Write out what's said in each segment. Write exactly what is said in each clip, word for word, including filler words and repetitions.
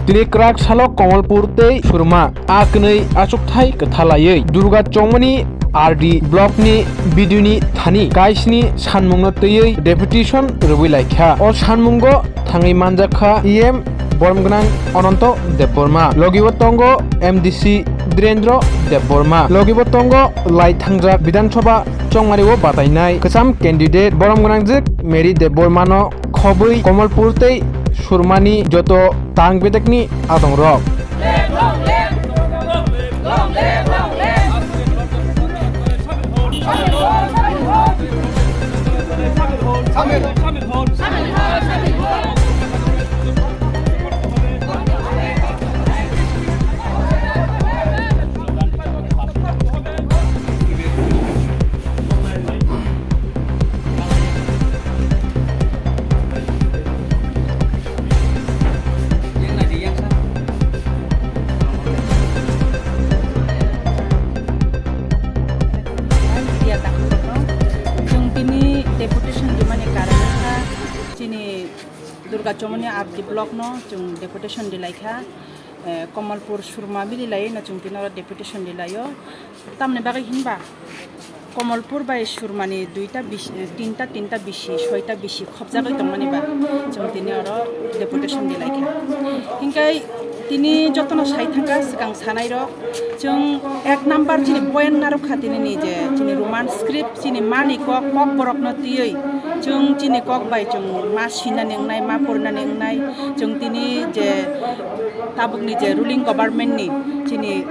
Tini kwrak salo Kamalpur tei Surma a kwnwi achukthai kwthalaiwi Durga Chongmani R D block ni B D O ni thani kaisni sanmungno twiwi deputation rwui laikha. O sanmungo thangwi manjakha E M boromgwnang Ananto Debbarma, logibo tongo M D C Dhirendra Debbarma, logibo tongo lai thangjak Bidhan Sabha chongmario batainai kwcham candidate boromgwnangjwk Mary Debbarmano khobwi Kamalpur tei Surmani joto tang bedekni adongrok. Chwng tini deputation rimani karon wngkha chini Durga Chomoni R D block no chwng deputation rilaikha. Eh, Kamalpur Surma bili lai no chwng tini oro deputation rilaio. Tamni bagwi hinba Kamalpur bai Surmani duita bisi, tinta, tinta bisi, soita bisi khopjagwi tongmani ba chwng tini oro deputation rilaikha. Hinkhai tini jotono sai thangkha swkang sanairok, chwng ek number chini point narwkha tini ni je chini Roman script chini mani kok, kokborokno twiwi chwng chini kok bai chwng ma sinani wngnai, ma porinani wngnai, chwng tini je tabukni je ruling government ni chini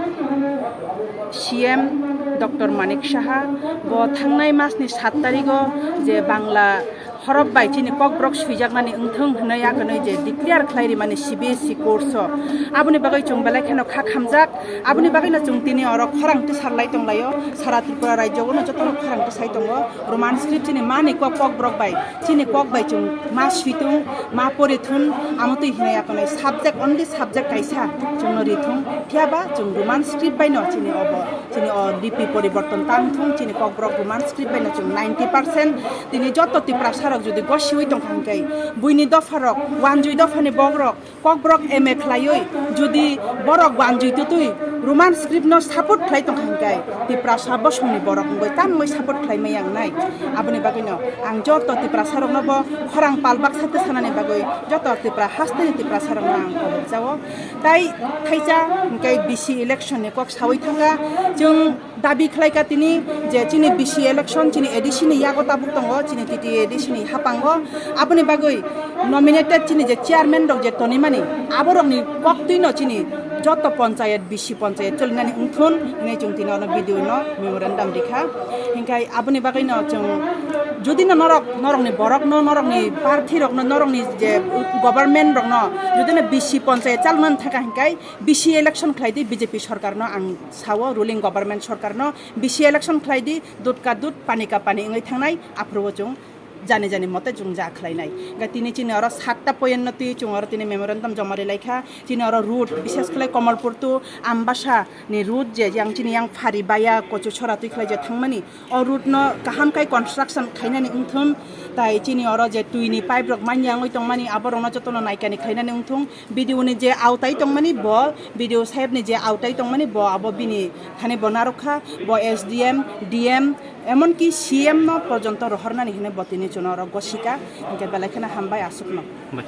C M Doctor Manik Saha bo thangnai masni sat tarigo je Bangla horop bai chini kokborok swijaknani wngthwng hwnwi akhwnwi je declare khlai rimani C B S E course o. Aboni bagwi chwng belai kheno kha khamjak, aboni bagwino chwng tini oro khorang tisar lai tonglaio, sara Tripura rajyo bono jotono khorang tisai tongo. Roman script chini mani kok, kokborok bai chini kok bai chwng ma swithung, ma porithun, amo twi hinwi akhwnwi subject, only subject kaisa chwngno rithung, phiyaba chwng Roman script baino chini obo, chini o lipi poriborton tang thung, chini kokborok Roman script baino chwng ninety percent. Tini joto Tiprasa rok jodi gosiwi tongkha hwnkhe, buini dopha rok, wanjui dophani bokrok, kokborok M A khlaiwi, jodi borok wanjui twtwi Roman script no support khlai tongkha hwnkhe, Tiprasa bosongni borok wngwi tamwi support khlai maya wngnai. Aboni bagwino ang joto Tiprasa rokno bo khorang pal baksa twi sanani bagwi joto Tipra hasteni Tiprasa rokno ang kobok jao. Tai thaisa hwnkhe B C election ni kok sawi thangkha, chwng dabi khlai kha tini je chini B C election chini A D C ni yago tabuk tongo, chini T T A A D C ni hapango. Aboni bagwi nominated chini je chairman rok je tonimani, aborokni koktwino chini joto panchayat, B C panchayat cholinani wngthun hinwi chwng tini ono B D O no memorandum rikha. Hinkhai aboni bagwino chwng jodi no norok, norokni borokno, norokni party rokno, norokni je government rokno jodi no B C panchayat chalmani thangkha hinkhai, B C election khlai di B J P sorkarno ang sao, ruling government sorkarno B C election khlai di, dud ka dud, pani ka pani wngwi thangnai, aphuru o chwng jani jani mote chwng ja khlainai. Hingkhe tini chini oro satta point no twi chwng oro tini memorandum joma ri laikha. Chini oro route, bishes khlai Kamalpur to Ambasa ni route je yang chini yang phari baya Kochusora twi khlai je thangmani, o route no kaham khai construction khainani wngthun, tai chini oro je twi ni pipe rok manya wngwi tongmani, aborokno jotono naikani khainani wngthung. B D O ni je autai tongmani bo, B D O saheb ni je autai tongmani bo, abo bini thani bo narwkha, bo S D M, D M, emonki C M no porjonto rohornani hinwi bo tini chwngno oro gosika, hinkhe belai kheno hambai aswkno. Bai.